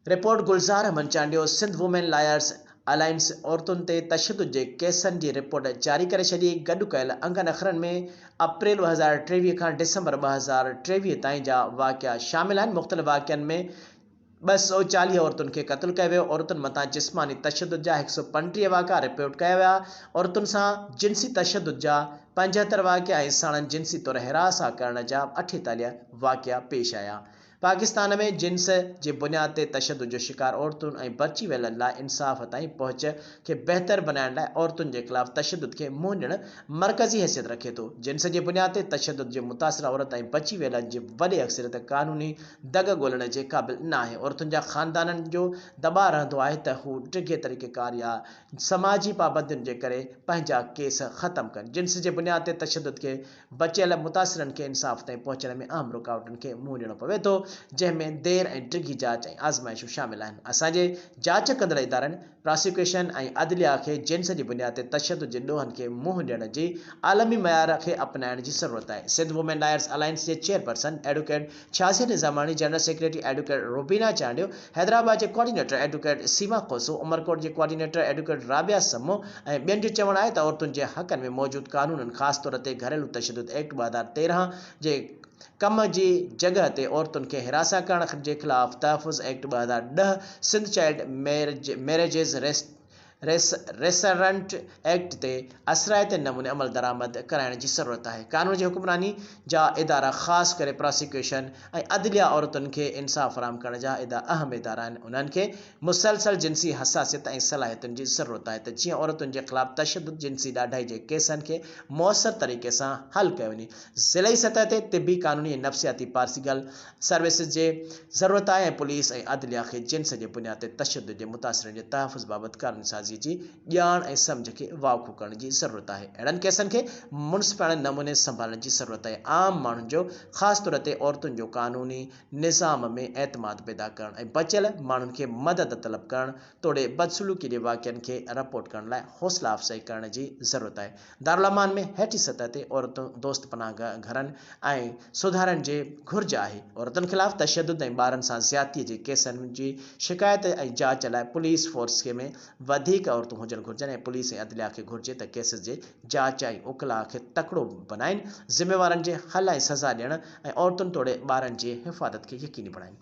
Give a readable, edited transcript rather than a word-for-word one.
Report, Gulzar Ahmed Chandio, Sindh women lawyers alliance عورتن تي تشدد جي ڪيسن جي رپورٽ جاري ڪري ڇڏي، گڏ ڪيل انگن اکرن ۾ اپريل 2023 کان ڊسمبر 2023 تائين جا واقعا شامل آهن، مختلف واقعن ۾ 240 عورتن کي قتل ڪيو ويو، عورتن مٿان جسماني تشدد جا 135 واقعا رپورٽ ڪيا ويا، عورتن سان جنسي تشدد جا 75 واقعا ۽ ساڻن جنسي طور هراسان ڪرڻ جا 48 واقعا پيش آيا. پاڪستان ۾ جنس جي بنياد تي تشدد جو شڪار عورتن ۽ بچي ويلن لاء انصاف تائين پهچ کي بهتر بنائڻ لاء عورتن جي خلاف تشدد کي منهن ڏيڻ مرڪزي حيثيت رکي ٿو. جنس جي بنياد تي تشدد جي متاثره عورت ۽ بچي ويلن جي وڏي اڪثريت قانوني دڳ ڳولڻ جي قابل ناهي. عورتن جا خاندانن جو دٻاء رهندو آهي ته هو ڊگهي طريقيڪار يا سماجي پابندين جي ڪري پنهنجا ڪيس ختم ڪن. جنس جي بنياد تي تشدد کي بچيل متاثرن کي انصاف تائين پهچڻ ۾ اهم رڪاوٽن کي منهن ڏيڻو پوي ٿو، جنهن ۾ دير ۽ ڊگهي جاچ ۽ آزمائشون شامل آهن. اسان جي جاچ ڪندڙ ادارن، پراسيڪيوشن ۽ عدليه کي جنس جي بنياد تي تشدد جي ڏوهن کي منهن ڏيڻ جي عالمي معيار کي اپنائڻ جي ضرورت آهي. سنڌ وومين لائرز الائنس جي chairperson advocate Shazia Nizamani, general secretary advocate Rubina Chandio, Hyderabad جي ڪوآرڊينيٽر ايڊووڪيٽ سيما کوسو، عمرڪوٽ جي ڪوآرڊينيٽر ايڊووڪيٽ رابعه سمو ۽ ٻين جو چوڻ آهي ته عورتن جي حقن ۾ موجود قانونن خاص طور تي گهريلو تشدد ايڪٽ 2013 جي ڪم جي جڳهه تي عورتن کي هراسان ڪرڻ جي خلاف تحفظ act 2010، Sindh child marriages restraint act تي اثرائتي نموني عملدرآمد ڪرائڻ جي ضرورت آهي. قانون جي حڪمراني جا ادارا خاص ڪري پراسيڪيوشن ۽ عدليه عورتن کي انصاف فراهم ڪرڻ جا اهم ادارا آهن انهن کي مسلسل جنسي حساسيت ۽ صلاحيتن جي ضرورت آهي ته جيئن عورتن جي خلاف تشدد جنسي ڏاڍائي جي ڪيسن کي موثر طريقي سان حل ڪيو وڃي. ضلعي سطح تي طبي، قانوني ۽ نفسياتي پارسيگل سروسز جي ضرورت آهي ۽ پوليس ۽ عدليه کي جنس جي بنياد تي تشدد جي متاثرن جي تحفظ بابت قانون سازي جي ڄاڻ ۽ سمجهه کي واکو ڪرڻ جي ضرورت آهي. اهڙن ڪيسن کي منصفاڻي نموني سنڀالڻ جي ضرورت آهي. عام ماڻهن جو خاص طور تي عورتن جو قانوني نظام ۾ اعتماد پيدا ڪرڻ ۽ بچيل ماڻهن کي مدد طلب ڪرڻ توڙي بدسلوڪي جي واقعن کي رپورٽ ڪرڻ لاء حوصلا افزائي ڪرڻ جي ضرورت آهي. دارالامان ۾ هيٺين سطح تي عورت دوست پناهه گهرن ۽ سڌارن جي گهرج آهي. عورتن خلاف تشدد ۽ ٻارن سان زيادتي جي ڪيسن جي شڪايت ۽ جاچ لاء پوليس فورس ۾ وڌيڪ عورتون هجڻ گهرجن ۽ پوليس ۽ عدليا کي گهرجي ته ڪيسز جي جاچ ۽ اڪلاء کي تڪڙو بنائين، ذميوارن جي حل ۽ سزا ڏيڻ ۽ عورتن توڙي ٻارن جي حفاظت کي يقيني بڻائين.